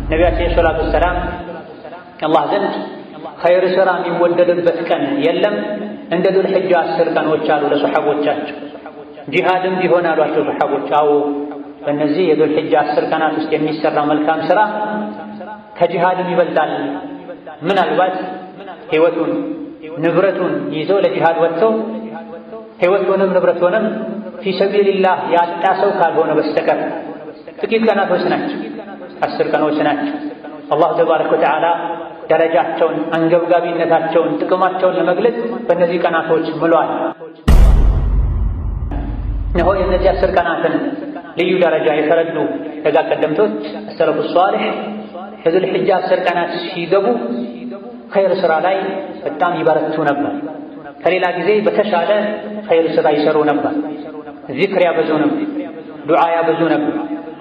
ነቢያችን ሰላቱ ወሰላም አላህ ዘንድ ኸይር ሥራ የሚወደድበት ቀን የለም እንደ ዙል ሒጃ 10 ቀኖች አሉ ለሰሓቦቻቸው። ጂሃድም ቢሆን አሏቸው ሰሓቦች፣ አዎ በእነዚህ የዙል ሒጃ 10 ቀናት ውስጥ የሚሰራ መልካም ሥራ ከጂሃድም ይበልጣል። ምናልባት ሕይወቱን ንብረቱን ይዞ ለጂሃድ ወጥቶ ሕይወቱንም ንብረቱንም في سبيل الله ያጣ ሰው ካልሆነ በስተቀር ጥቂት ቀናቶች ናቸው፣ 10 ቀኖች ናቸው። አላሁ ተባረከ ወተዓላ ደረጃቸውን፣ አንገብጋቢነታቸውን፣ ጥቅማቸውን ለመግለጽ በእነዚህ ቀናቶች ምሏል። እነሆ የእነዚህ 10 ቀናትን ልዩ ደረጃ የተረዱ ደጋ ቀደምቶች አሰለፉ ሷሊሕ የዙል ሒጃ 10 ቀናት ሲገቡ ኸይር ሥራ ላይ በጣም ይበረቱ ነበር። ከሌላ ጊዜ በተሻለ ኸይር ሥራ ይሰሩ ነበር። ዚክር ያበዙ ነበር። ዱዓ ያበዙ ነበር።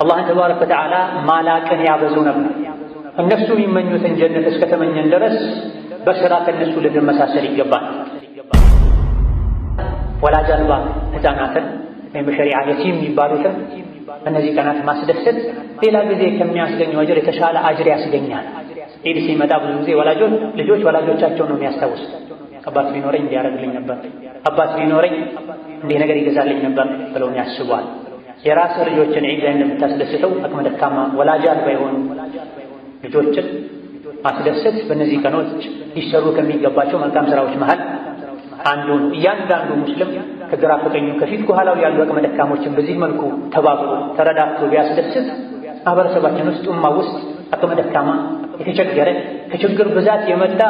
አላህን ተባረከ ወተዓላ ማላቅን ያበዙ ነበር። እነሱ የሚመኙትን ጀነት እስከተመኘን ድረስ በሥራ ከእነሱ ልንመሳሰል ይገባል። ወላጅ አልባ ሕፃናትን ወይም በሸሪዓ የቲም የሚባሉትን በእነዚህ ቀናት ማስደሰት ሌላ ጊዜ ከሚያስገኘው አጅር የተሻለ አጅር ያስገኛል። ዒድ ሲመጣ ብዙ ጊዜ ወላጆች ልጆች ወላጆቻቸውን ነው የሚያስታውሱት። አባት ቢኖረኝ እንዲያደርግልኝ ነበር፣ አባት ቢኖረኝ እንዲህ ነገር ይገዛልኝ ነበር ብለው ያስቧል። የራስህ ልጆችን ዒድ ላይ እንደምታስደስተው አቅመ ደካማ ወላጅ አልባ የሆኑ ልጆችን ማስደሰት በእነዚህ ቀኖች ሊሰሩ ከሚገባቸው መልካም ስራዎች መሃል አንዱ ነው። እያንዳንዱ ሙስሊም ከግራ ከቀኙ ከፊት ከኋላው ያሉ አቅመ ደካሞችን በዚህ መልኩ ተባብሮ ተረዳድቶ ቢያስደስት ማህበረሰባችን ውስጥ ኡማ ውስጥ አቅመ ደካማ የተቸገረ ከችግር ብዛት የመጣ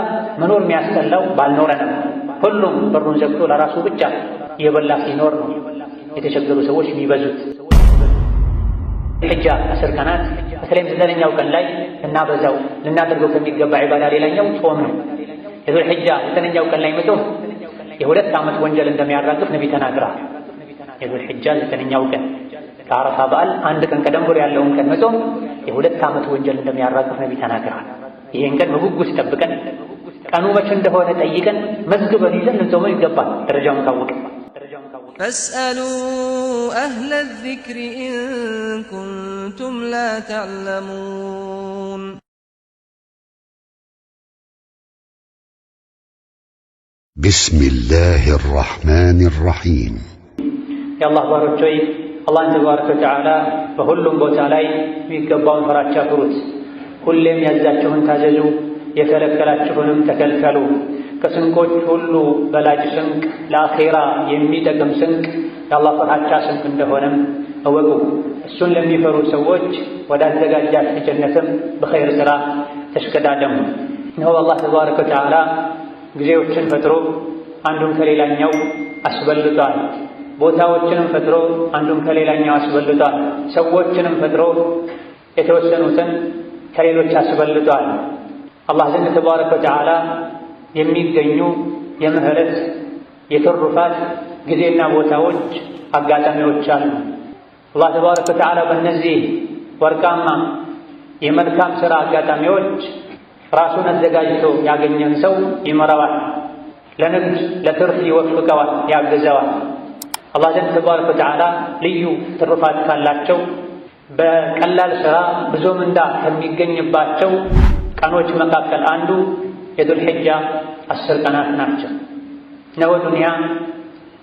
መኖር የሚያስጠላው ባልኖረ ነበር። ሁሉም በሩን ዘግቶ ለራሱ ብቻ እየበላ ሲኖር ነው የተቸገሩ ሰዎች የሚበዙት። ሒጃ 10 ቀናት በተለይም 9ኛው ቀን ላይ ልናበዛው ልናደርገው ከሚገባ ዒባዳ ሌላኛው ጾም ነው። የዙል ሒጃ 9ኛው ቀን ላይ መጾም የ2 ዓመት ወንጀል እንደሚያራግፍ ነቢ ተናግረዋል። የዙል ሒጃ 9ኛው ቀን ከአረፋ በዓል አንድ ቀን ቀደም ብሎ ያለውን ቀን መጾም የ2 ዓመት ወንጀል እንደሚያራግፍ ነቢ ተናግረዋል። ይሄን ቀን በጉጉት ጠብቀን ቀኑ መቼ እንደሆነ ጠይቀን መዝግበን ይዘን ልንጾመው ይገባል። ደረጃውን ካወቅን። فاسألوا أهل الذكر إن كنتم لا تعلمون። بسم الله الرحمن الرحيم። የአላህ ባሮች ሆይ አላህን ተባረከ ወተዓላ በሁሉም ቦታ ላይ የሚገባውን ፍራቻ ፍሩት። ሁሌም ያዛችሁን ታዘዙ፣ የከለከላችሁንም ተከልከሉ። ከስንቆች ሁሉ በላጭ ስንቅ ለአኼራ የሚጠቅም ስንቅ የአላህ ፍራቻ ስንቅ እንደሆነም እወቁ። እሱን ለሚፈሩ ሰዎች ወዳዘጋጃት ጀነትም በኸይር ሥራ ተሽቀዳደሙ። እነሆ አላህ ተባረከ ወተዓላ ጊዜዎችን ፈጥሮ አንዱን ከሌላኛው አስበልጧል። ቦታዎችንም ፈጥሮ አንዱን ከሌላኛው አስበልጧል። ሰዎችንም ፈጥሮ የተወሰኑትን ከሌሎች አስበልጧል። አላህ ዘንድ ተባረከ ወተዓላ የሚገኙ የምህረት የትሩፋት ጊዜና ቦታዎች አጋጣሚዎች አሉ። አላህ ተባረከ ወተዓላ በእነዚህ ወርቃማ የመልካም ሥራ አጋጣሚዎች ራሱን አዘጋጅቶ ያገኘን ሰው ይመራዋል፣ ለንግድ ለትርፍ ይወፍቀዋል፣ ያግዘዋል። አላህ ዘንድ ተባረከ ወተዓላ ልዩ ትሩፋት ካላቸው በቀላል ሥራ ብዙ ምንዳ ከሚገኝባቸው ቀኖች መካከል አንዱ የዙል ሒጃ 10 ቀናት ናቸው። እነሆ ዱንያ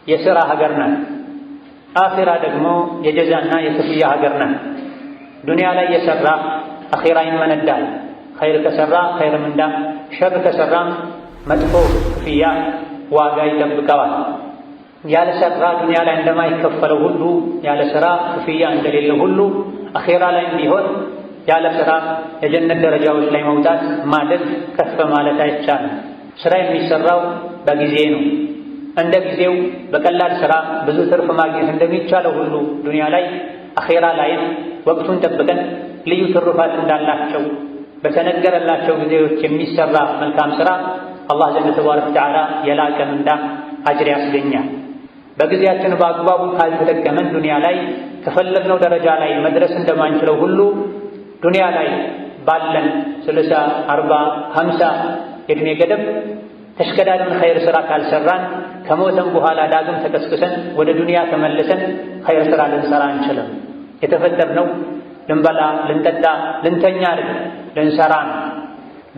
የሥራ ሀገር ናት። አኺራ ደግሞ የጀዛና የክፍያ ሀገር ናት። ዱንያ ላይ የሠራ አኺራ ይመነዳል። ኸይር ከሠራ ኸይር ምንዳ፣ ሸር ከሠራም መጥፎ ክፍያ ዋጋ ይጠብቀዋል። ያለ ሠራ ዱንያ ላይ እንደማይከፈለው ሁሉ ያለ ሥራ ክፍያ እንደሌለው ሁሉ አኺራ ላይም ቢሆን ያለ ሥራ የጀነት ደረጃዎች ላይ መውጣት ማደግ ከፍ ማለት አይቻልም። ሥራ የሚሠራው በጊዜ ነው። እንደ ጊዜው በቀላል ሥራ ብዙ ትርፍ ማግኘት እንደሚቻለው ሁሉ ዱንያ ላይ አኼራ ላይም ወቅቱን ጠብቀን ልዩ ትሩፋት እንዳላቸው በተነገረላቸው ጊዜዎች የሚሰራ መልካም ሥራ አላህ ዘንድ ተባረከ ወተዓላ የላቀ ምንዳ አጅር ያስገኛል። በጊዜያችን በአግባቡ ካልተጠቀመን ዱንያ ላይ ከፈለግነው ደረጃ ላይ መድረስ እንደማንችለው ሁሉ ዱንያ ላይ ባለን 60፣ 40፣ 50 የዕድሜ ገደብ ተሽቀዳድመን ኸይር ሥራ ካልሰራን ከሞተን በኋላ ዳግም ተቀስቅሰን ወደ ዱንያ ተመልሰን ኸይር ሥራ ልንሰራ አንችልም። የተፈጠርነው ልንበላ፣ ልንጠጣ፣ ልንተኛ አይደል። ልንሰራ ነው።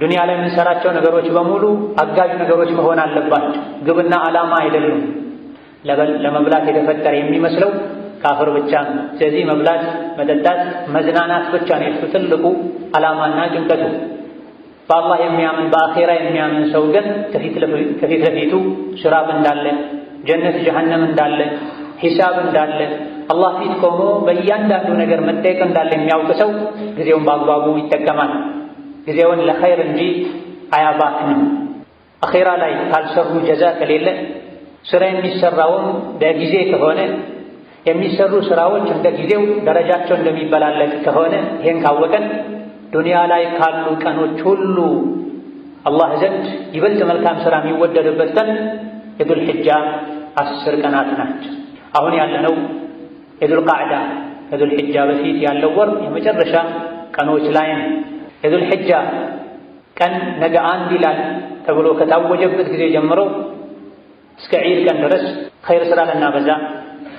ዱንያ ላይ የምንሰራቸው ነገሮች በሙሉ አጋዥ ነገሮች መሆን አለባቸው። ግብና ዓላማ አይደሉም። ለመብላት የተፈጠረ የሚመስለው ካፍር ብቻ ነው። ስለዚህ መብላት፣ መጠጣት፣ መዝናናት ብቻ ነው የእሱ ትልቁ ዓላማና ጭንቀቱ። በአላህ የሚያምን በአኼራ የሚያምን ሰው ግን ከፊት ለፊቱ ሲራጥ እንዳለ፣ ጀነት ጀሀነም እንዳለ፣ ሂሳብ እንዳለ፣ አላህ ፊት ቆሞ በእያንዳንዱ ነገር መጠየቅ እንዳለ የሚያውቅ ሰው ጊዜውን በአግባቡ ይጠቀማል። ጊዜውን ለኸይር እንጂ አያባክንም። አኼራ ላይ ካልሰሩ ጀዛ ከሌለ ስራ የሚሰራውም በጊዜ ከሆነ የሚሰሩ ስራዎች እንደ ጊዜው ደረጃቸው እንደሚበላለጥ ከሆነ ይሄን ካወቀን ዱንያ ላይ ካሉ ቀኖች ሁሉ አላህ ዘንድ ይበልጥ መልካም ስራ የሚወደድበት ቀን የዱል ሒጃ 10 ቀናት ናቸው። አሁን ያለነው የዱል ቃዕዳ ከዱል ሒጃ በፊት ያለው ወር የመጨረሻ ቀኖች ላይ ነው። የዱል ሒጃ ቀን ነገ አንድ ይላል ተብሎ ከታወጀበት ጊዜ ጀምሮ እስከ ዒድ ቀን ድረስ ኸይር ስራ ልናበዛ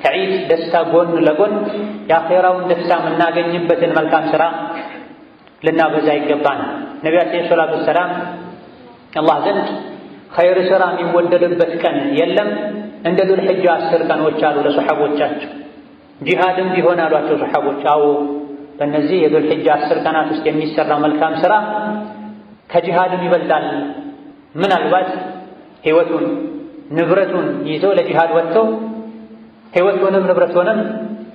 ከዒድ ደስታ ጎን ለጎን የአኼራውን ደስታ የምናገኝበትን መልካም ስራ ልናበዛ ይገባናል። ነቢያችን ሰላቱ ወሰላም አላህ ዘንድ ኸይር ስራ የሚወደድበት ቀን የለም እንደ ዱል ሒጃ 10 ቀኖች አሉ ለሰሓቦቻቸው። ጂሃድም ቢሆን አሏቸው ሰሓቦች፣ አዎ በእነዚህ የዱል ሒጃ 10 ቀናት ውስጥ የሚሰራ መልካም ስራ ከጂሃድም ይበልጣል። ምናልባት ሕይወቱን ንብረቱን ይዞ ለጂሃድ ወጥቶ ሕይወቱንም ንብረቱንም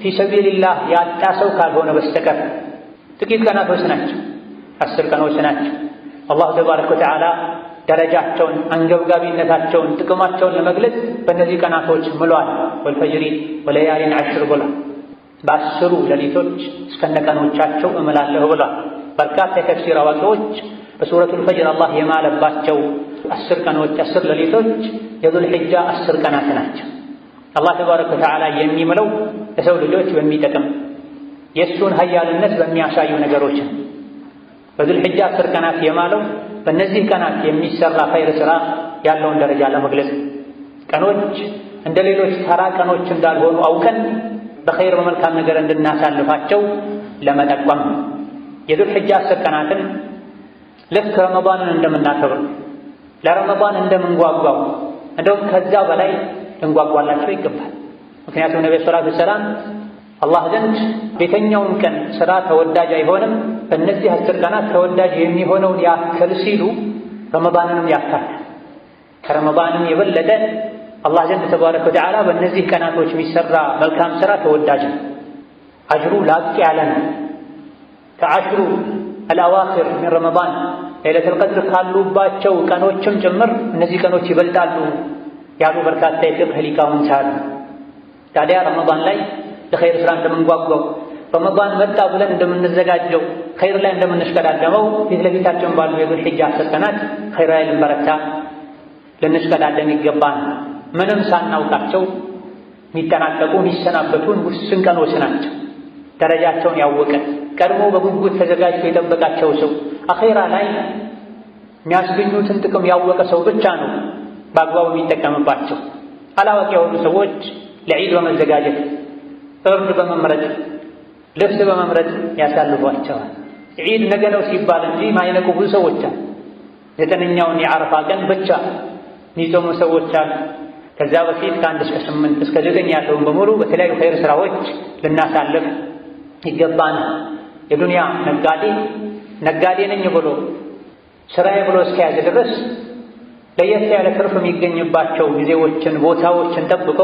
في سبيل الله ያጣ ሰው ካልሆነ በስተቀር ጥቂት ቀናቶች ናቸው፣ 10 ቀኖች ናቸው። አላሁ ተባረከ ወተዓላ ደረጃቸውን፣ አንገብጋቢነታቸውን፣ ጥቅማቸውን ለመግለጽ በእነዚህ ቀናቶች ምሏል። ወልፈጅሪ ወለያሊን ዐሽር ብሏል። በ10ሩ ሌሊቶች እስከነቀኖቻቸው እምላለሁ ብሏል። በርካታ የተፍሲር አዋቂዎች በሱረቱል ፈጅር አላህ የማለባቸው 10 ቀኖች 10 ሌሊቶች የዙል ሒጃ 10 ቀናት ናቸው። አላህ ተባረከ ወተዓላ የሚምለው ለሰው ልጆች በሚጠቅም የእሱን ሀያልነት በሚያሳዩ ነገሮች ነው። በዙል ሒጃ 10 ቀናት የማለው በእነዚህ ቀናት የሚሰራ ኸይር ስራ ያለውን ደረጃ ለመግለጽ ቀኖች እንደ ሌሎች ተራ ቀኖች እንዳልሆኑ አውቀን በኸይር በመልካም ነገር እንድናሳልፋቸው ለመጠቆም የዙል ሒጃ 10 ቀናትን ልክ ረመዳንን እንደምናከብር ለረመዳን እንደምንጓጓው እንደውም ከዛ በላይ ልንጓጓላቸው ይገባል። ምክንያቱም ነብዩ ሰለላሁ ዐለይሂ ወሰለም አላህ ዘንድ በየትኛውም ቀን ስራ ተወዳጅ አይሆንም፣ በእነዚህ 10 ቀናት ተወዳጅ የሚሆነውን ያክል ሲሉ ረመዳንንም ያካትታል። ከረመዳንም የበለጠ አላህ ዘንድ ተባረከ ወተዓላ በእነዚህ ቀናቶች የሚሰራ መልካም ስራ ተወዳጅ ነው። አጅሩ ላቅ ያለ ነው። ከዐሽሩ አልአዋኺር ሚን ረመዳን ለይለቱል ቀድር ካሉባቸው ቀኖችም ጭምር እነዚህ ቀኖች ይበልጣሉ ያሉ በርካታ የፊቅህ ሊቃውንት አሉ። ታዲያ ረመዳን ላይ ለኸይር ስራ እንደምንጓጓው ረመዳን መጣ ብለን እንደምንዘጋጀው ኸይር ላይ እንደምንሽቀዳደመው ፊት ለፊታችን ባሉ የዙል ሒጃ 10 ቀናት ኸይር ላይ ልንበረታ ልንሽቀዳደም ይገባል። ምንም ሳናውቃቸው የሚጠናቀቁ የሚሰናበቱን ውስን ቀኖች ናቸው። ደረጃቸውን ያወቀ ቀድሞ በጉጉት ተዘጋጅቶ የጠበቃቸው ሰው አኼራ ላይ የሚያስገኙትን ጥቅም ያወቀ ሰው ብቻ ነው በአግባቡ የሚጠቀምባቸው። አላዋቂ የሆኑ ሰዎች ለዒድ በመዘጋጀት እርድ በመምረጥ ልብስ በመምረጥ ያሳልፏቸዋል። ዒድ ነገ ነው ሲባል እንጂ ማይነቁ ብዙ ሰዎች አሉ። 9ኛውን የዓረፋ ቀን ብቻ የሚጾሙ ሰዎች አሉ። ከዛ በፊት ከ1 እስከ 8 እስከ 9 ያለውን በሙሉ በተለያዩ ኸይር ስራዎች ልናሳልፍ ይገባናል። የዱንያ ነጋዴ ነጋዴ ነኝ ብሎ ስራዬ ብሎ እስከያዘ ድረስ ለየት ያለ ትርፍ የሚገኝባቸው ጊዜዎችን ቦታዎችን ጠብቆ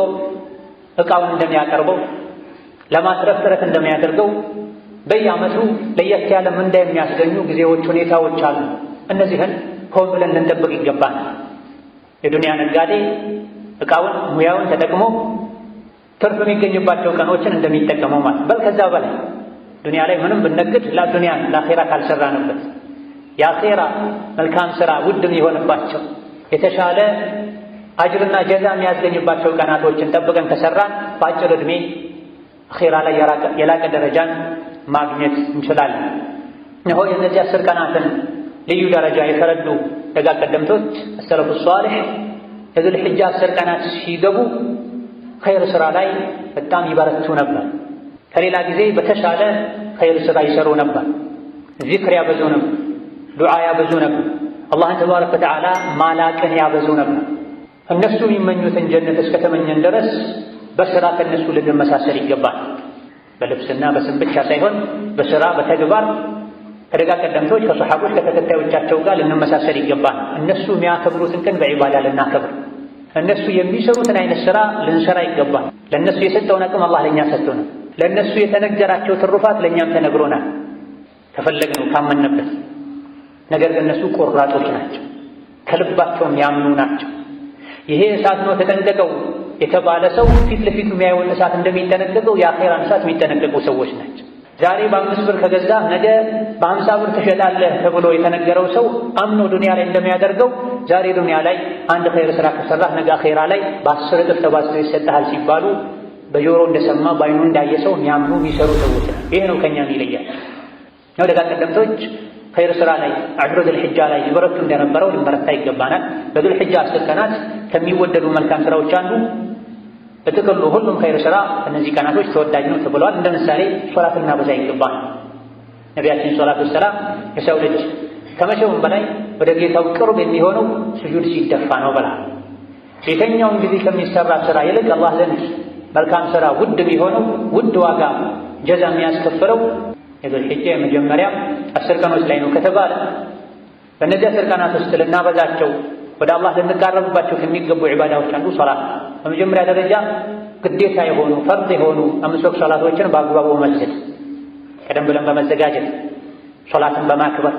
ዕቃውን እንደሚያቀርበው ለማትረፍ ጥረት እንደሚያደርገው በየዓመቱ ለየት ያለ ምንዳ የሚያስገኙ ጊዜዎች፣ ሁኔታዎች አሉ። እነዚህን ሆን ብለን ልንጠብቅ ይገባል። የዱንያ ነጋዴ ዕቃውን ሙያውን ተጠቅሞ ትርፍ የሚገኝባቸው ቀኖችን እንደሚጠቀመው ማለት በል ከዛ በላይ ዱንያ ላይ ምንም ብነግድ ለዱንያ ለአኼራ ካልሰራንበት የአኼራ መልካም ስራ ውድ የሚሆንባቸው የተሻለ አጅርና ጀዛ የሚያስገኝባቸው ቀናቶችን ጠብቀን ከሰራን በአጭር ዕድሜ አኼራ ላይ የላቀ ደረጃን ማግኘት እንችላለን። እነሆ የእነዚህ 10 ቀናትን ልዩ ደረጃ የተረዱ ደጋግ ቀደምቶች አሰለፉ ሷሊሕ የዙል ሒጃ 10 ቀናት ሲገቡ ኸይር ስራ ላይ በጣም ይበረቱ ነበር። ከሌላ ጊዜ በተሻለ ኸይር ስራ ይሰሩ ነበር። ዚክር ያበዙ ነበር። ዱዓ ያበዙ ነበር። አላህን ተባረከ ወተዓላ ማላቅን ያበዙ ነበር። እነሱ የሚመኙትን ጀነት እስከተመኘን ድረስ በስራ ከእነሱ ልንመሳሰል ይገባል። በልብስና በስም ብቻ ሳይሆን በስራ በተግባር ከደጋ ቀደምቶች ከሰሓቦች ከተከታዮቻቸው ጋር ልንመሳሰል ይገባል። እነሱ የሚያከብሩትን ቀን በዒባዳ ልናከብር፣ እነሱ የሚሰሩትን አይነት ስራ ልንሰራ ይገባል። ለእነሱ የሰጠውን አቅም አላህ ለእኛ ሰጥቶናል። ለእነሱ የተነገራቸው ትሩፋት ለእኛም ተነግሮናል፣ ከፈለግነው ካመንበት። ነገር ግን እነሱ ቆራጦች ናቸው፣ ከልባቸው ያምኑ ናቸው። ይሄ እሳት ነው ተጠንቀቀው የተባለ ሰው ፊት ለፊቱ የሚያየውን እሳት እንደሚጠነቀቀው የአኼራን እሳት የሚጠነቀቁ ሰዎች ናቸው። ዛሬ በ5 ብር ከገዛ ነገ በ50 ብር ትሸጣለህ ተብሎ የተነገረው ሰው አምኖ ዱንያ ላይ እንደሚያደርገው ዛሬ ዱንያ ላይ አንድ ኸይር ስራ ከሰራህ ነገ አኼራ ላይ በ10 እጥፍ ተባዝቶ ይሰጥሃል ሲባሉ በጆሮ እንደሰማ በአይኑ እንዳየ ሰው የሚያምኑ የሚሰሩ ሰዎች ናቸው። ይሄ ነው ከኛም ይለያል። ነው ደጋ ቀደምቶች ኸይር ስራ ላይ عشر ذي الحجة ላይ ይበረቱ እንደነበረው ልንበረታ ይገባናል። በዙልሒጃ 10 ቀናት ከሚወደዱ መልካም ስራዎች አንዱ በጥቅሉ ሁሉም ኸይር ስራ እነዚህ ቀናቶች ተወዳጅ ነው ተብለዋል። እንደ ምሳሌ ሶላት ልናበዛ ይገባል። ነቢያችን الصلاة والسلام የሰው ልጅ ከመቼውም በላይ ወደ ጌታው ቅርብ የሚሆነው ስጁድ ሲደፋ ነው ብለዋል። የትኛውም ጊዜ ከሚሰራ ስራ ይልቅ አላህ ዘንድ መልካም ስራ ውድ የሚሆነው፣ ውድ ዋጋ ጀዛ የሚያስከፍለው የዙልሒጃ የመጀመሪያ 10 ቀኖች ላይ ነው ከተባለ በእነዚህ 10 ቀናት ውስጥ ልናበዛቸው፣ ወደ አላህ ልንቃረብባቸው ከሚገቡ ዒባዳዎች አንዱ ሶላት። በመጀመሪያ ደረጃ ግዴታ የሆኑ ፈርድ የሆኑ አምስት ወቅት ሶላቶችን በአግባቡ መስገድ፣ ቀደም ብለን በመዘጋጀት፣ ሶላትን በማክበር፣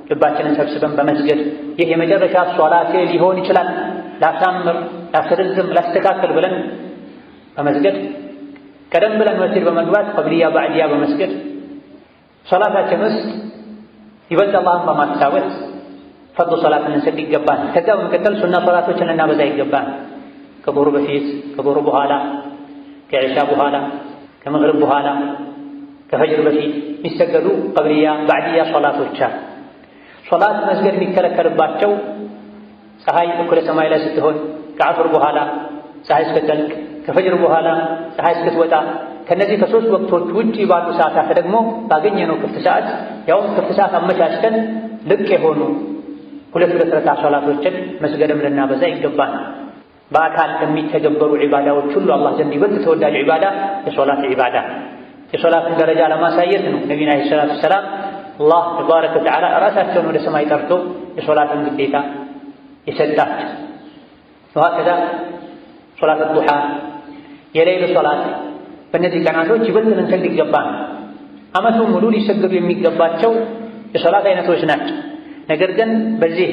ልባችንን ሰብስበን በመስገድ፣ ይህ የመጨረሻ ሶላቴ ሊሆን ይችላል፣ ላሳምር፣ ላስረዝም፣ ላስተካከል ብለን በመስገድ፣ ቀደም ብለን መስጂድ በመግባት ቀብልያ ባዕድያ በመስገድ፣ ሶላታችን ውስጥ ይበልጥ አላህን በማስታወስ ፈርድ ሶላትን ልንሰግድ ይገባል። ከዚያ በመቀጠል ሱና ሶላቶችን ልናበዛ ይገባል። ከዙህር በፊት፣ ከዙህር በኋላ፣ ከዒሻ በኋላ፣ ከመግሪብ በኋላ፣ ከፈጅር በፊት የሚሰገዱ ቀብልያ ባዕድያ ሶላቶች አሉ። ሶላት መስገድ የሚከለከልባቸው ፀሐይ እኩለ ሰማይ ላይ ስትሆን፣ ከዐስር በኋላ ፀሐይ እስክትጠልቅ፣ ከፈጅር በኋላ ፀሐይ እስክትወጣ፣ ከነዚህ ከሶስት ወቅቶች ውጪ ባሉ ሰዓታት ደግሞ ባገኘነው ክፍት ሰዓት፣ ያውም ክፍት ሰዓት አመቻችተን፣ ልቅ የሆኑ ሁለት ሁለት ረካ ሶላቶችን መስገድም ልናበዛ ይገባል። በአካል ከሚተገበሩ ዒባዳዎች ሁሉ አላህ ዘንድ ይበልጥ ተወዳጅ ዒባዳ የሶላት ዒባዳ። የሶላትን ደረጃ ለማሳየት ነው ነቢዩን عليه الصلاة والسلام አላህ تبارك وتعالى ራሳቸውን ወደ ሰማይ ጠርቶ የሶላትን ግዴታ የሰጣቸው። وهكذا ሶላት ዱሓ፣ የሌይል ሶላት በእነዚህ ቀናቶች ይበልጥ ልንሰግድ ይገባል። ዓመቱን ሙሉ ሊሰገዱ የሚገባቸው የሶላት አይነቶች ናቸው። ነገር ግን በዚህ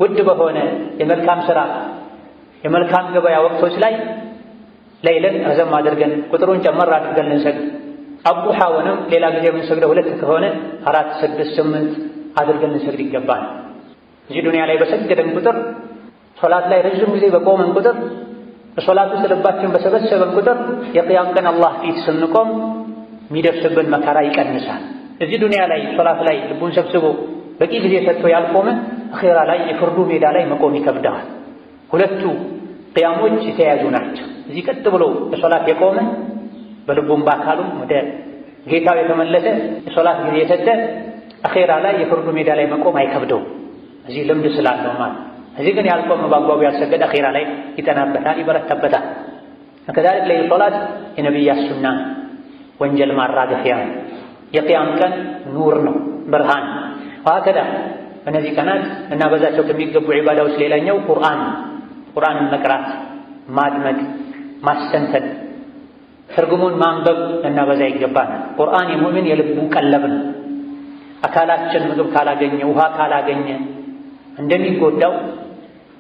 ውድ በሆነ የመልካም ስራ የመልካም ገበያ ወቅቶች ላይ ሌይልን ረዘም አድርገን ቁጥሩን ጨመር አድርገን ልንሰግድ፣ አቡሓውንም ሌላ ጊዜ የምንሰግደው ሁለት ከሆነ አራት፣ ስድስት፣ ስምንት አድርገን ልንሰግድ ይገባል። እዚህ ዱንያ ላይ በሰገደን ቁጥር፣ ሶላት ላይ ረዥም ጊዜ በቆመን ቁጥር፣ በሶላት ውስጥ ልባችን በሰበሰበን ቁጥር የቅያም ቀን አላህ ፊት ስንቆም የሚደርስብን መከራ ይቀንሳል። እዚህ ዱንያ ላይ ሶላት ላይ ልቡን ሰብስቦ በቂ ጊዜ ሰጥቶ ያልቆመ አኼራ ላይ የፍርዱ ሜዳ ላይ መቆም ይከብደዋል። ሁለቱ ቅያሞች የተያያዙ ናቸው። እዚህ ቀጥ ብሎ በሶላት የቆመ፣ በልቡም በአካሉም ወደ ጌታው የተመለሰ፣ የሶላት ጊዜ የሰጠ አኼራ ላይ የፍርዱ ሜዳ ላይ መቆም አይከብደውም። እዚህ ልምድ ስላለው ማለት። እዚህ ግን ያልቆመ፣ በአግባቡ ያልሰገደ አኼራ ላይ ይጠናበታል፣ ይበረታበታል። كذلك ለይል ሶላት የነቢያት ሱና፣ ወንጀል ማራገፊያ ነው። የቅያም ቀን ኑር ነው፣ ብርሃን። وهكذا በእነዚህ ቀናት እናበዛቸው ከሚገቡ ዒባዳዎች ሌላኛው ቁርአን፣ ቁርአንን መቅራት፣ ማድመጥ፣ ማስተንተን፣ ትርጉሙን ማንበብ ልናበዛ ይገባል። ቁርአን የሙእሚን የልቡ ቀለብ ነው። አካላችን ምግብ ካላገኘ፣ ውሃ ካላገኘ እንደሚጎዳው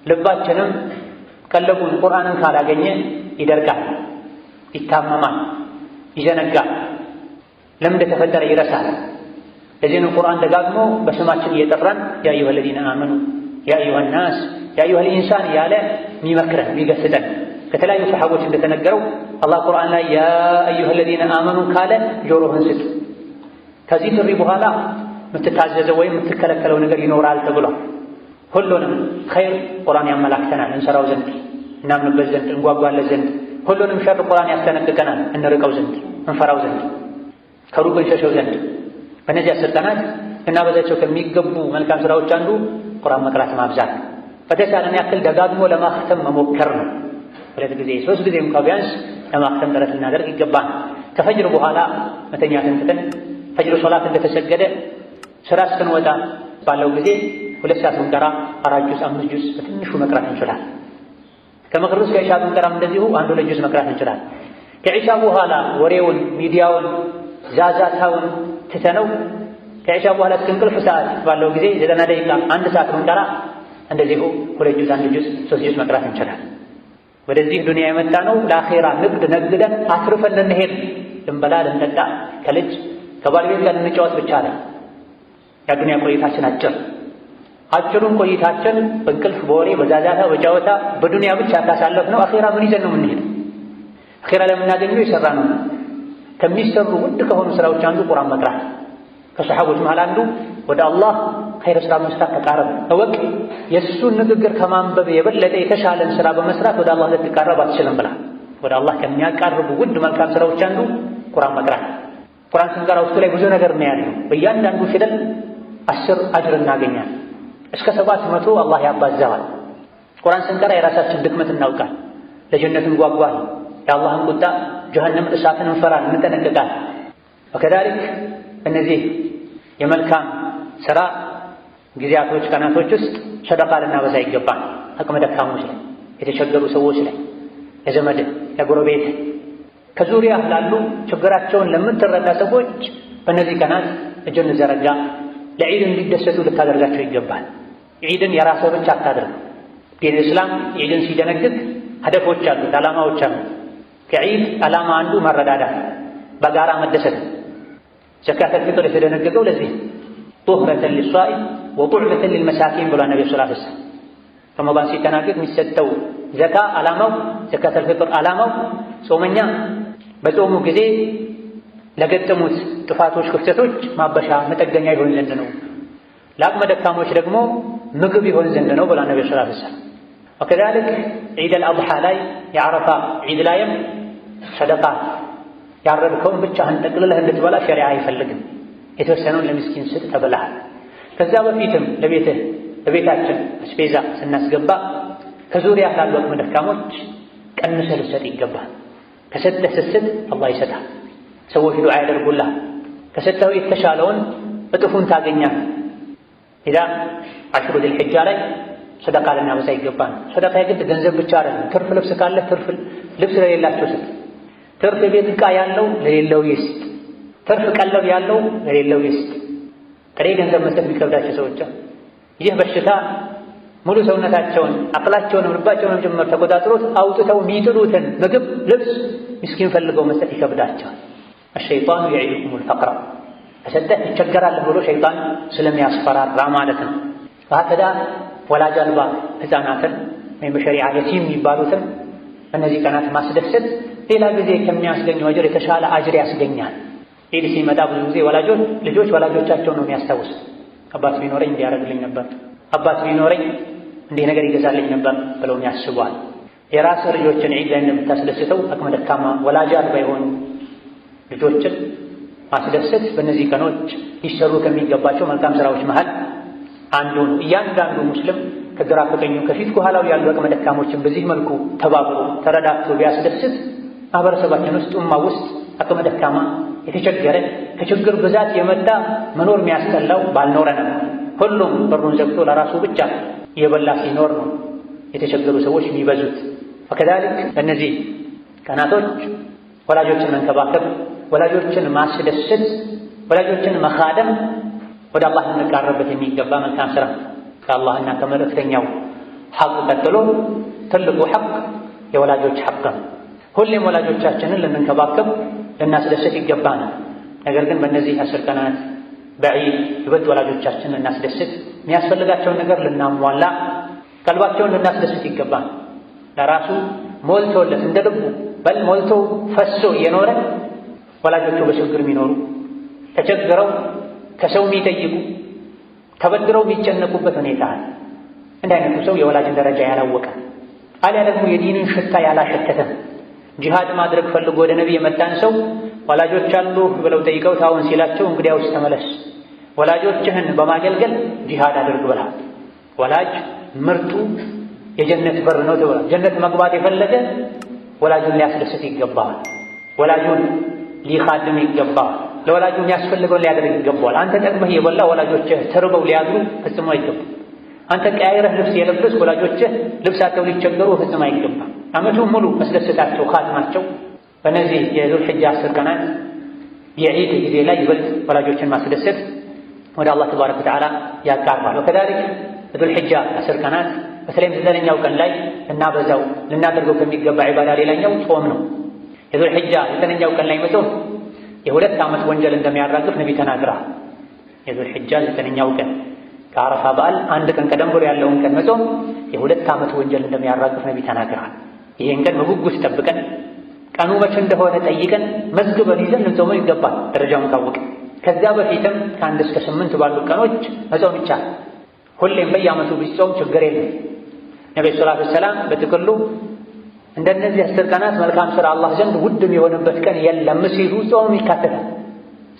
ልባችንም ቀለቡን ቁርአንን ካላገኘ ይደርቃል፣ ይታመማል፣ ይዘነጋል፣ ለምን እንደተፈጠረ ይረሳል። ለዚህ ነው ቁርአን ደጋግሞ በስማችን እየጠራን يا أيها الذين آمنوا، يا أيها الناس، يا أيها الإنسان እያለ የሚመክረን የሚገስጠን። ከተለያዩ ሰሓቦች እንደተነገረው አላህ ቁርአን ላይ يا أيها الذين آمنوا ካለ ጆሮህን ስጥ፣ ከዚህ ጥሪ በኋላ የምትታዘዘው ወይም የምትከለከለው ነገር ይኖራል ተብሏል። ሁሉንም ኸይር ቁርአን ያመላክተናል እንሰራው ዘንድ፣ እናምንበት ዘንድ፣ እንጓጓለት ዘንድ። ሁሉንም ሸር ቁርአን ያስጠነቅቀናል እንርቀው ዘንድ፣ እንፈራው ዘንድ፣ ከሩቅ እንሸሸው ዘንድ። በእነዚህ 10 ቀናት ልናበዛቸው ከሚገቡ መልካም ስራዎች አንዱ ቁርአን መቅራት ማብዛት ነው። በተቻለን ያክል ደጋግሞ ለማክተም መሞከር ነው። ሁለት ጊዜ ሶስት ጊዜ እንኳ ቢያንስ ለማክተም ጥረት ልናደርግ ይገባል። ከፈጅር በኋላ መተኛትን ትተን ፈጅር ሶላት እንደተሰገደ ስራ እስክንወጣ ባለው ጊዜ 2 ሰዓት ብንቀራ 4 ጁዝ 5 ጁዝ በትንሹ መቅራት እንችላለን። ከመግሪብ እስከ ኢሻ ብንቀራም እንደዚሁ አንድ 2 ጁዝ መቅራት እንችላለን። ከኢሻ በኋላ ወሬውን፣ ሚዲያውን፣ ዛዛታውን ትተነው ከኢሻ በኋላ እስከ እንቅልፍ ሰዓት ባለው ጊዜ 90 ደቂቃ 1 ሰዓት ብንቀራ እንደዚሁ 2 ጁዝ 1 ጁዝ 3 ጁዝ መቅራት እንችላለን። ወደዚህ ዱንያ የመጣ ነው ለአኼራ ንግድ ነግደን አትርፈን ልንሄድ፣ ልንበላ፣ ልንጠጣ፣ ከልጅ ከባለቤት ጋር ልንጫወት ብቻ አለ። የዱንያ ቆይታችን አጭር፣ አጭሩን ቆይታችን በእንቅልፍ፣ በወሬ፣ በዛዛታ፣ በጨዋታ፣ በዱንያ ብቻ ካሳለፍነው አኼራ ምን ይዘን ነው የምንሄድ? አኼራ ለምናገኘው የሰራ ነው። ከሚሰሩ ውድ ከሆኑ ስራዎች አንዱ ቁርአን መቅራት። ከሰሓቦች መሃል አንዱ ወደ አላህ ኸይር ስራ መስራት ተቃረብ፣ እወቅ፣ የእሱን ንግግር ከማንበብ የበለጠ የተሻለን ስራ በመስራት ወደ አላህ ልትቃረብ አትችልም ብላ። ወደ አላህ ከሚያቃርቡ ውድ መልካም ስራዎች አንዱ ቁርአን መቅራት። ቁርአን ስንቀራ ውስጡ ላይ ብዙ ነገር ነው ያለው። በእያንዳንዱ ፊደል 10 አጅር እናገኛል። እስከ 700 አላህ ያባዛዋል። ቁርአን ስንቀራ የራሳችን ድክመት እናውቃል። ለጀነት እንጓጓል። የአላህን ቁጣ፣ ጀሀነም እሳትን እንፈራል፣ እንጠነቀቃል። وكذلك እነዚህ የመልካም ስራ ጊዜያቶች፣ ቀናቶች ውስጥ ሰደቃ ልናበዛ ይገባል። አቅመ ደካሞች ላይ፣ የተቸገሩ ሰዎች ላይ፣ ለዘመድ፣ ለጎረቤት፣ ከዙሪያ ላሉ ችግራቸውን ለምትረዳ ሰዎች በእነዚህ ቀናት እጅን ዘረጋ። ለዒድ እንዲደሰቱ ልታደርጋቸው ይገባል። ዒድን የራስህ ብቻ አታድርግ። ዲን እስላም ዒድን ሲደነግግ ሀደፎች አሉት፣ ዓላማዎች አሉት። ከዒድ ዓላማ አንዱ መረዳዳት፣ በጋራ መደሰት። ዘካተል ፊጥር የተደነገገው ለዚህ طهرة للصائم وطعمة للمساكين ብሏል ነቢ ሰለላሁ ዐለይሂ ወሰለም። ረመዳን ሲጠናቀቅ የሚሰጠው ዘካ ዓላማው፣ ዘካተል ፊጥር ዓላማው ጾመኛ በጾሙ ጊዜ ለገጠሙት ጥፋቶች፣ ክፍተቶች ማበሻ መጠገኛ ይሆን ዘንድ ነው። ለአቅመ ደካሞች ደግሞ ምግብ ይሆን ዘንድ ነው ብሏል ነቢ ሰለላሁ ዐለይሂ ወሰለም። وكذلك ዒደል አድሓ ላይ፣ የዓረፋ ዒድ ላይም ሰደቃ ያረድከውን ብቻህን ጠቅልለህ እንድትበላ ሸሪዓ አይፈልግም። የተወሰነውን ለምስኪን ስጥ ተብለሃል። ከዛ በፊትም ለቤትህ ለቤታችን አስቤዛ ስናስገባ ከዙሪያ ላሉ አቅመ ደካሞች ቀንሰህ ልትሰጥ ይገባል። ከሰጠህ ስትሰጥ አላህ ይሰጣል። ሰዎች ዱዓ ያደርጉልሃል። ከሰጠኸው የተሻለውን እጥፉን ታገኛለህ። ኢዛ አሽሩ ዚል ሒጃ ላይ ሰደቃ ልናበዛ ይገባል። ሰደቃ የግድ ገንዘብ ብቻ አይደለም። ትርፍ ልብስ ካለ ትርፍ ልብስ ለሌላቸው ስጥ። ትርፍ የቤት ዕቃ ያለው ለሌለው ይስጥ። ትርፍ ቀለብ ያለው ለሌለው ይስጥ። ጥሬ ገንዘብ መስጠት የሚከብዳቸው ሰዎች ይህ በሽታ ሙሉ ሰውነታቸውን አቅላቸውንም ልባቸውንም ጭምር ተቆጣጥሮት አውጥተው የሚጥሉትን ምግብ፣ ልብስ ምስኪን ፈልገው መስጠት ይከብዳቸዋል። الشيطان يعدكم الفقر፣ ከሰጠህ ትቸገራለህ ብሎ ሸይጣን ስለሚያስፈራራ ማለት ነው። وهكذا ወላጅ አልባ ሕፃናትን ወይም በሸሪዓ የቲም የሚባሉትን እነዚህ ቀናት ማስደሰት ሌላ ጊዜ ከሚያስገኘው አጅር የተሻለ አጅር ያስገኛል። ዒድ ሲመጣ ብዙ ጊዜ ወላጆች ልጆች ወላጆቻቸውን ነው የሚያስታውሱት። አባት ቢኖረኝ እንዲያደርግልኝ ነበር፣ አባት ቢኖረኝ እንዲህ ነገር ይገዛልኝ ነበር ብለውም ያስቧል። የራስህ ልጆችን ዒድ ላይ እንደምታስደስተው አቅመ ደካማ ወላጅ አልባ የሆኑ ልጆችን ማስደሰት በእነዚህ ቀኖች ሊሰሩ ከሚገባቸው መልካም ስራዎች መሃል አንዱ ነው። እያንዳንዱ ሙስሊም ከግራ ከቀኙ ከፊት ከኋላው ያሉ አቅመ ደካሞችን በዚህ መልኩ ተባብሮ ተረዳድቶ ቢያስደስት ማህበረሰባችን ውስጥ፣ ኡማ ውስጥ አቅመ ደካማ፣ የተቸገረ፣ ከችግር ብዛት የመጣ መኖር የሚያስጠላው ባልኖረ ነበር። ሁሉም በሩን ዘግቶ ለራሱ ብቻ እየበላ ሲኖር ነው የተቸገሩ ሰዎች የሚበዙት። وكذلك በእነዚህ ቀናቶች ወላጆችን መንከባከብ፣ ወላጆችን ማስደሰት፣ ወላጆችን መኻደም ወደ አላህ ልንቃረብበት የሚገባ መልካም ስራ። ከአላህና ከመልእክተኛው ሐቅ ቀጥሎ ትልቁ ሐቅ የወላጆች ሐቅ ነው። ሁሌም ወላጆቻችንን ልንንከባከብ፣ ልናስደስት ይገባናል። ነገር ግን በእነዚህ 10 ቀናት በዒድ ይበልጥ ወላጆቻችንን ልናስደስት፣ የሚያስፈልጋቸውን ነገር ልናሟላ፣ ቀልባቸውን ልናስደስት ይገባል። ለራሱ ሞልቶለት እንደ ልቡ በል ሞልቶ ፈሶ እየኖረ ወላጆቹ በችግር የሚኖሩ፣ ተቸግረው ከሰው የሚጠይቁ፣ ተበድረው የሚጨነቁበት ሁኔታ አለ። እንዲህ አይነቱ ሰው የወላጅን ደረጃ ያላወቀ አሊያ ደግሞ የዲንን ሽታ ያላሸተተ። ጂሃድ ማድረግ ፈልጎ ወደ ነቢ የመጣን ሰው ወላጆች አሉ ብለው ጠይቀው አዎን ሲላቸው እንግዲያውስ ተመለስ፣ ወላጆችህን በማገልገል ጂሃድ አድርግ ብለሃል። ወላጅ ምርጡ የጀነት በር ነው ተብሏል። ጀነት መግባት የፈለገ ወላጁን ሊያስደስት ይገባዋል። ወላጁን ሊኻድም ይገባዋል። ለወላጁ የሚያስፈልገውን ሊያደርግ ይገባዋል። አንተ ጠግበህ የበላ ወላጆችህ ተርበው ሊያድሩ ፈጽሞ አይገባም። አንተ ቀያይረህ ልብስ የለበስክ ወላጆችህ ልብሳቸው ሊቸገሩ ፈጽሞ አይገባም። ዓመቱን ሙሉ መስደሰታቸው ኻድማቸው። በእነዚህ የዙልሕጃ 10 ቀናት የዒድ ጊዜ ላይ ይበልጥ ወላጆችን ማስደሰት ወደ አላህ ተባረከ ወተዓላ ያቃርባል። ወከዛሊክ በዙልሕጃ 10 ቀናት በተለይም 9ኛው ቀን ላይ ልናበዛው ልናደርገው ከሚገባ ዒባዳ ሌላኛው ጾም ነው። የዙልሕጃ 9ኛው ቀን ላይ መጾም የ2 ዓመት ወንጀል እንደሚያራግፍ ነቢ ተናግረዋል። የዙልሕጃ 9ኛው ቀን ከአረፋ በዓል አንድ ቀን ቀደም ብሎ ያለውን ቀን መጾም የ2 ዓመት ወንጀል እንደሚያራግፍ ነቢ ተናግረዋል። ይሄን ቀን በጉጉት ጠብቀን ቀኑ መቼ እንደሆነ ጠይቀን መዝግበን ይዘን ልንጾመው ይገባል፣ ደረጃውን ካወቅን። ከዚያ በፊትም ከ1 እስከ 8 ባሉ ቀኖች መጾም ይቻላል። ሁሌም በየዓመቱ ቢጾም ችግር የለም። ነብዩ ሰለላሁ ዐለይሂ ወሰለም በጥቅሉ እንደነዚህ 10 ቀናት መልካም ስራ አላህ ዘንድ ውድ የሚሆንበት ቀን የለም ሲሉ ጾም ይካተታል።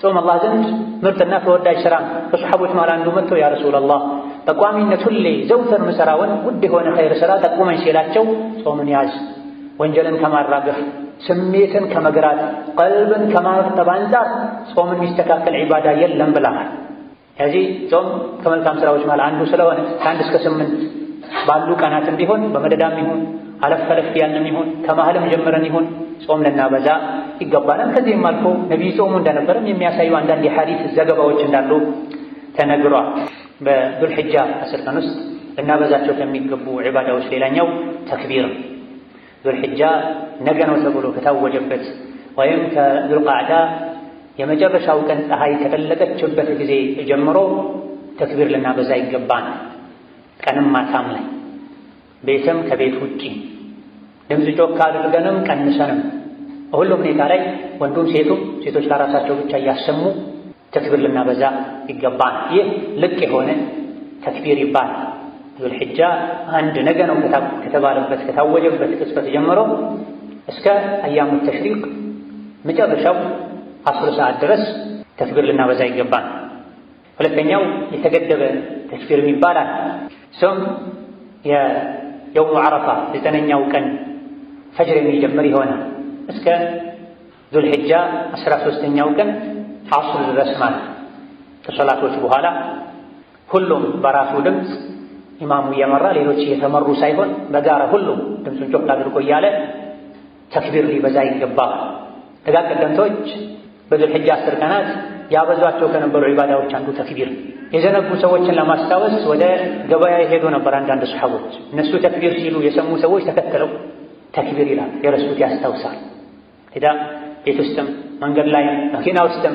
ጾም አላህ ዘንድ ምርጥና ተወዳጅ ስራ ነው። ከሰሐቦች መሃል አንዱ መጥቶ ያ ረሱላላህ በቋሚነት ሁሌ ዘውትር ምሰራውን ውድ የሆነ ኸይር ስራ ጠቁመኝ ሲላቸው ጾምን ያዝ፣ ወንጀልን ከማራገፍ ስሜትን ከመግራት ቀልብን ከማርጠብ አንጻር ጾምን የሚስተካከል ዒባዳ የለም ብለዋል። ስለዚህ ጾም ከመልካም ስራዎች መሃል አንዱ ስለሆነ ከ1 እስከ 8 ባሉ ቀናትም ቢሆን በመደዳም ይሁን አለፍ አለፍ ያልንም ይሁን ከመሃልም ጀምረን ይሁን ጾም ልናበዛ ይገባናል። ከዚህም አልፎ ነቢይ ጾሙ እንደነበረም የሚያሳዩ አንዳንድ የሐዲስ ዘገባዎች እንዳሉ ተነግሯል። በዙልሕጃ 10 ቀን ውስጥ ልናበዛቸው ከሚገቡ ዒባዳዎች ሌላኛው ተክቢር። ዙልሕጃ ነገ ነው ተብሎ ከታወጀበት ወይም ከዙልቃዕዳ የመጨረሻው ቀን ፀሐይ ከጠለቀችበት ጊዜ ጀምሮ ተክቢር ልናበዛ ይገባናል። ቀንም ማታም ላይ ቤትም ከቤት ውጪ ድምፅ ጮክ አድርገንም ቀንሰንም በሁሉም ሁኔታ ላይ ወንዱም ሴቱም ሴቶች ለራሳቸው ብቻ እያሰሙ ተክቢር ልናበዛ ይገባል። ይህ ልቅ የሆነ ተክቢር ይባላል። ዙልሕጃ አንድ ነገ ነው ከተባለበት ከታወጀበት ቅጽበት ጀምሮ እስከ አያሙ ተሽሪቅ መጨረሻው 10 ሰዓት ድረስ ተክቢር ልናበዛ ይገባል። ሁለተኛው የተገደበ ተክቢር ይባላል። እሱም የየውሙ ዓረፋ 9ኛው ቀን ፈጅር የሚጀምር ይሆናል እስከ ዙልሕጃ 13ኛው ቀን ዐስር ድረስ ማለት ከሶላቶች በኋላ ሁሉም በራሱ ድምፅ ኢማሙ እየመራ ሌሎች እየተመሩ ሳይሆን በጋራ ሁሉም ድምፁን ጮክ አድርጎ እያለ ተክቢር ሊበዛ ይገባል። ደጋግ ቀደምቶች በዙልሕጃ 10 ቀናት ያበዟቸው ከነበሩ ዒባዳዎች አንዱ ተክቢር። የዘነጉ ሰዎችን ለማስታወስ ወደ ገበያ ይሄዱ ነበር አንዳንድ ሰሐቦች። እነሱ ተክቢር ሲሉ የሰሙ ሰዎች ተከትለው ተክቢር ይላል፣ የረሱት ያስታውሳል። ሄዳ ቤት ውስጥም መንገድ ላይ መኪና ውስጥም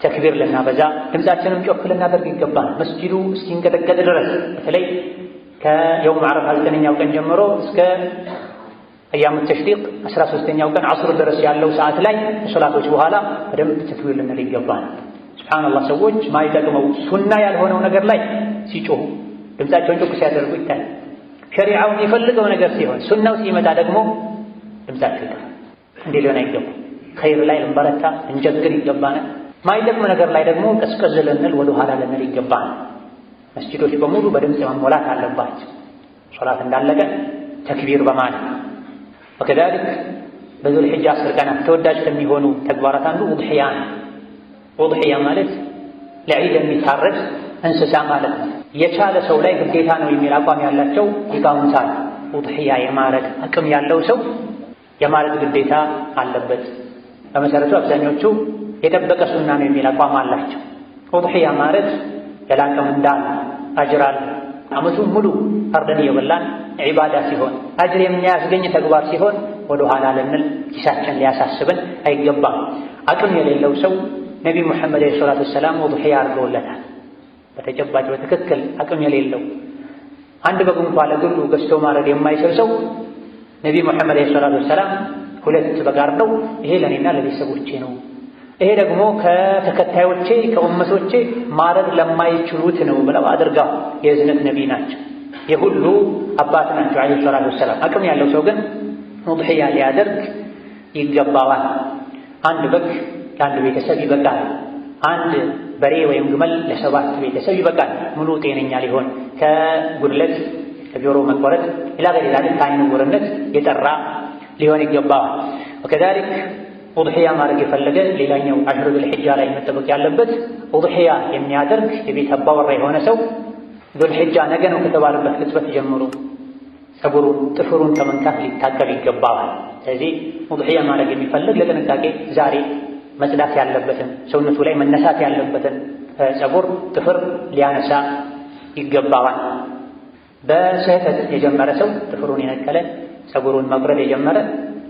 ተክቢር ልናበዛ ድምፃችንም ጮክ ልናደርግ ይገባል። መስጂዱ እስኪንቀጠቀጥ ድረስ በተለይ ከየውም ዓረፋ 9ኛው ቀን ጀምሮ እስከ አያሙ ተሽሪቅ 13ኛው ቀን ዐስር ድረስ ያለው ሰዓት ላይ ከሶላቶች በኋላ በደንብ ተክቢር ልንል ይገባል። ሱብሓነላህ ሰዎች ማይጠቅመው ሱና ያልሆነው ነገር ላይ ሲጮሁ ድምፃቸውን ጮክ ሲያደርጉ ይታያል። ሸሪዓው የሚፈልገው ነገር ሲሆን ሱናው ሲመጣ ደግሞ ድምፃቸው ይጠፋል። እንዲህ ሊሆን አይገባም። ኸይር ላይ ልንበረታ ልንጀግር ይገባናል። ማይጠቅም ነገር ላይ ደግሞ ቀዝቀዝ ልንል ወደ ኋላ ልንል ይገባናል። መስጂዶች በሙሉ በድምፅ መሞላት አለባቸው። ሶላት እንዳለቀ ተክቢር በማለት ወከዛሊክ በዙልሒጃ 10 ቀናት ተወዳጅ ከሚሆኑ ተግባራት አንዱ ኡድሒያ ነው። ኡድሒያ ማለት ለዒድ የሚታረድ እንስሳ ማለት ነው። የቻለ ሰው ላይ ግዴታ ነው የሚል አቋም ያላቸው ሊቃውንት አሉ። ኡድሒያ የማረድ አቅም ያለው ሰው የማረድ ግዴታ አለበት። በመሰረቱ አብዛኞቹ የጠበቀ ሱና ነው የሚል አቋም አላቸው። ኡድሒያ ማረድ የላቀ ምንዳ አጅር አለ። ዓመቱን ሙሉ አርደን እየበላን ዒባዳ ሲሆን አጅር የሚያስገኝ ተግባር ሲሆን ወደ ኋላ ልንል ኪሳችን ሊያሳስበን አይገባም። አቅም የሌለው ሰው ነቢ ሙሐመድ ዓለይሂ ሰላቱ ወሰላም ኡድሒያ አድርገውለታል። በተጨባጭ በትክክል አቅም የሌለው አንድ በግ እንኳ ለግሉ ገዝቶ ማረድ የማይችል ሰው ነቢ ሙሐመድ ዓለይሂ ሰላቱ ወሰላም 2 በግ አርደው ይሄ ለእኔና ለቤተሰቦቼ ነው፣ ይሄ ደግሞ ከተከታዮቼ ከኡመቶቼ ማረድ ለማይችሉት ነው ብለው አድርገው የእዝነት ነቢ ናቸው። የሁሉ አባት ናቸው ዓለይሂ ሰላቱ ወሰላም። አቅም ያለው ሰው ግን ኡድሒያ ሊያደርግ ይገባዋል። አንድ በግ ለአንድ ቤተሰብ ይበቃል። አንድ በሬ ወይም ግመል ለሰባት ቤተሰብ ይበቃል። ሙሉ ጤነኛ ሊሆን ከጉድለት ከጆሮ መቆረጥ إلى غير ذلك ከዓይነ ስውርነት የጠራ ሊሆን ይገባዋል። وكذلك ኡድሕያ ማድረግ የፈለገ ሌላኛው عشر ذو الحجة ላይ መጠበቅ ያለበት ኡድሕያ የሚያደርግ የቤት አባወራ የሆነ ሰው ዙልሒጃ ነገ ነው ከተባለበት ቅጽበት ጀምሮ ፀጉሩን፣ ጥፍሩን ከመንካት ሊታቀብ ይገባዋል። ስለዚህ ኡድሕያ ማድረግ የሚፈልግ ለጥንቃቄ ዛሬ መጽዳት ያለበትን ሰውነቱ ላይ መነሳት ያለበትን ፀጉር፣ ጥፍር ሊያነሳ ይገባዋል። በስህተት የጀመረ ሰው ጥፍሩን የነቀለ ፀጉሩን መቁረጥ የጀመረ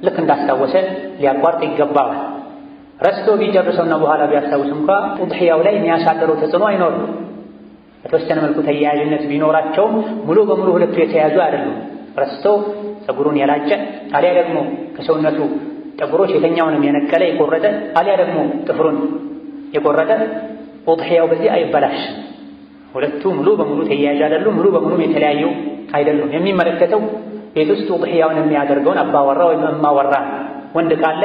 ልክ እንዳስታወሰ ሊያቋርጥ ይገባዋል። ረስቶ ቢጨርሰውና በኋላ ቢያስታውስ እንኳ ኡድሕያው ላይ የሚያሳድረው ተጽዕኖ አይኖርም። በተወሰነ መልኩ ተያያዥነት ቢኖራቸውም ሙሉ በሙሉ ሁለቱ የተያያዙ አይደሉም። ረስቶ ፀጉሩን የላጨ አሊያ ደግሞ ከሰውነቱ ጠጉሮች የተኛውንም የነቀለ የቆረጠ አሊያ ደግሞ ጥፍሩን የቆረጠ ኡድሕያው በዚህ አይበላሽም። ሁለቱ ሙሉ በሙሉ ተያያዥ አይደሉም። ሙሉ በሙሉም የተለያዩ አይደሉም። የሚመለከተው ቤት ውስጥ ኡድሕያውን የሚያደርገውን አባወራ ወይም እማወራ ወንድ ካለ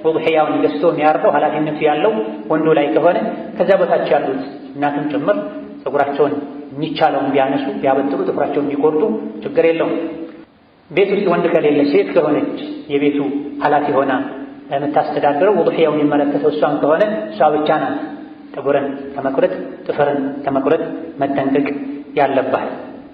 ኡድሕያውን ገዝቶ የሚያርደው ኃላፊነቱ ያለው ወንዱ ላይ ከሆነ ከዛ በታች ያሉት እናትም ጭምር ፀጉራቸውን የሚቻለውን ቢያነሱ ቢያበጥሩ ጥፍራቸውን ቢቆርጡ ችግር የለውም። ቤት ውስጥ ወንድ ከሌለ ሴት ከሆነች የቤቱ ኃላፊ ሆና የምታስተዳድረው ኡድሕያው የሚመለከተው እሷን ከሆነ እሷ ብቻ ናት ጠጉርን ከመቁረጥ ጥፍርን ከመቁረጥ መጠንቀቅ ያለባት።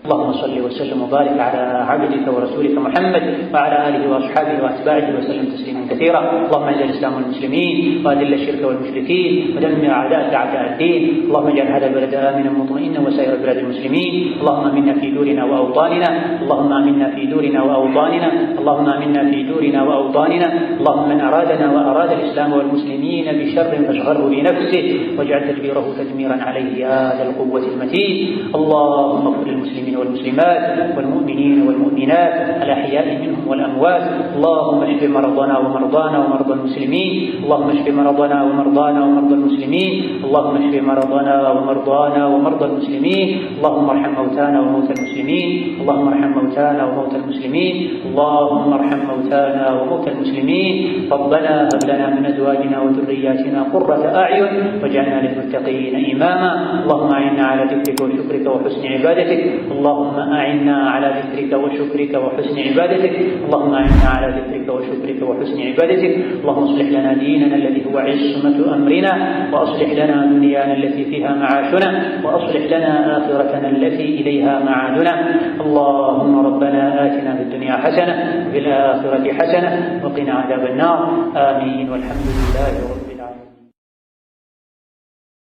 اللهم صل وسلم وبارك على عبدك ورسولك محمد وعلى آله وأصحابه وأتباعه وسلم تسليما كثيرا. اللهم اعز الإسلام والمسلمين وأذل الشرك والمشركين ودمر أعداءك أعداء الدين. اللهم اجعل هذا البلد آمنا مطمئنا وسائر بلاد المسلمين. اللهم آمنا في دورنا وأوطاننا. اللهم آمنا في دورنا وأوطاننا. اللهم آمنا في دورنا وأوطاننا. اللهم من أرادنا وأراد الإسلام والمسلمين بشر فاشغله بنفسه واجعل تدبيره تدميرا عليه يا ذا القوة المتين. اللهم اغفر للمسلمين والمسلمات والمؤمنين والمؤمنات الأحياء منهم والأموات. اللهم اشف مرضنا ومرضانا ومرضى المسلمين. اللهم اشف مرضنا ومرضانا ومرضى المسلمين. اللهم اشف مرضنا ومرضانا ومرضى المسلمين. اللهم ارحم موتانا وموتى المسلمين. اللهم ارحم موتانا وموتى المسلمين. اللهم ارحم موتانا وموتى المسلمين. ربنا هب لنا من أزواجنا وذرياتنا قرة أعين واجعلنا للمتقين إماما. اللهم أعنا على ذكرك وشكرك وحسن عبادتك. اللهم أعنا على ذكرك وشكرك وحسن عبادتك. اللهم أعنا على ذكرك وشكرك وحسن عبادتك. اللهم اصلح لنا ديننا الذي هو عصمة أمرنا، وأصلح لنا دنيانا التي فيها معاشنا، وأصلح لنا آخرتنا التي إليها معادنا. اللهم ربنا آتنا في الدنيا حسنة وفي الآخرة حسنة وقنا عذاب النار. آمين. والحمد لله رب